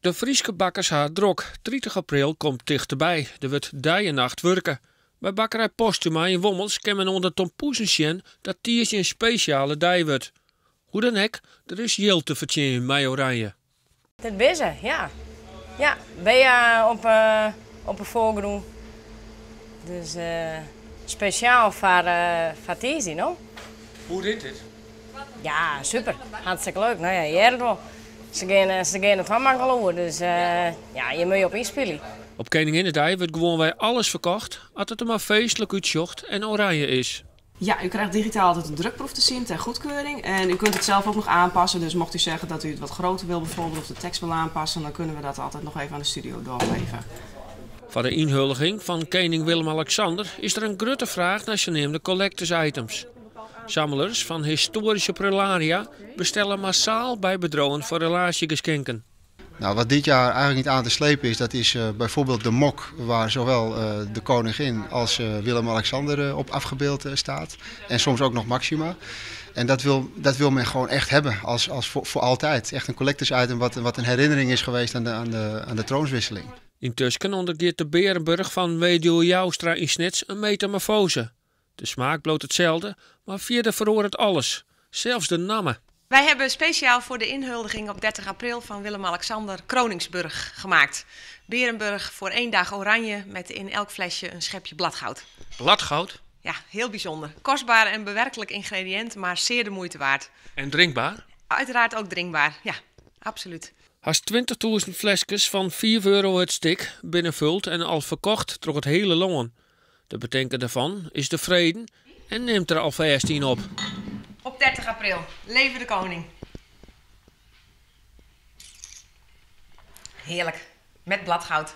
De Fryske bakkers ha it drok. 30 april komt tichterby. Der wurdt dei en nacht wurke. By bakkerij Posthuma yn Wommels kin men oan de tompoezen sjen dat tiisdei in spesjale dei wurdt. Hoe dan ek, der is jild te fertsjinjen mei Oranje. Dat binne se, ja. Ja, Bea op op 'e foargrûn. Dus spesjaal foar foar tiisdei, no? Hoe rint dit? Ja, super. Hartstikke leuk. No ja, je hearre it wol. Se geane se geane twa mankel oer, dus ja, hjir moatte je op ynspylje. Op Keninginnedei wurdt gewoanwei alles ferkocht, as it der mar feestlik útsjocht en oranje is. Ja, u krijgt digitaal altijd een drukproef te zien ter goedkeuring. En u kunt het zelf ook nog aanpassen. Dus mocht u zeggen dat u het wat groter wil bijvoorbeeld of de tekst wil aanpassen, dan kunnen we dat altijd nog even aan de studio doorgeven. Foar de ynhuldiging fan kening Willem-Alexander is der in grutte fraach nei saneamde collectors items. Sammelers fan histoaryske prullaria bestelle massaal by bedriuwen foar relaasjegeskinken. Nou, wat dit jaar eigenlijk niet aan te slepen is, dat is bijvoorbeeld de mok waar zowel de koningin als Willem-Alexander op afgebeeld staat. En soms ook nog Maxima. En dat wil, dat wil men gewoon echt hebben, als, als voor, voor altijd. Echt een collectors item wat, wat een herinnering is geweest aan de, aan de, aan de troonswisseling. Yntusken ûndergiet de Bearenburch fan Weduwe Joustra yn Snits in metamorfoaze. De smaak bliuwt itselde, mar fierder feroaret alles, sels de namme. Wij hebben speciaal voor de inhuldiging op 30 april van Willem-Alexander Kroningsburg gemaakt. Berenburg voor één dag oranje met in elk flesje een schepje bladgoud. Bladgoud? Ja, heel bijzonder. Kostbaar en bewerkelijk ingrediënt, maar zeer de moeite waard. En drinkbaar? Uiteraard ook drinkbaar, ja, absoluut. Hast 20.000 fleskes fan 5 euro it stik binne fuld en al ferkocht troch it hiele lân. De betinker derfan is tefreden en nimt der alfêst ien op. Op 30 april, leve de koning. Heerlijk, met bladgoud.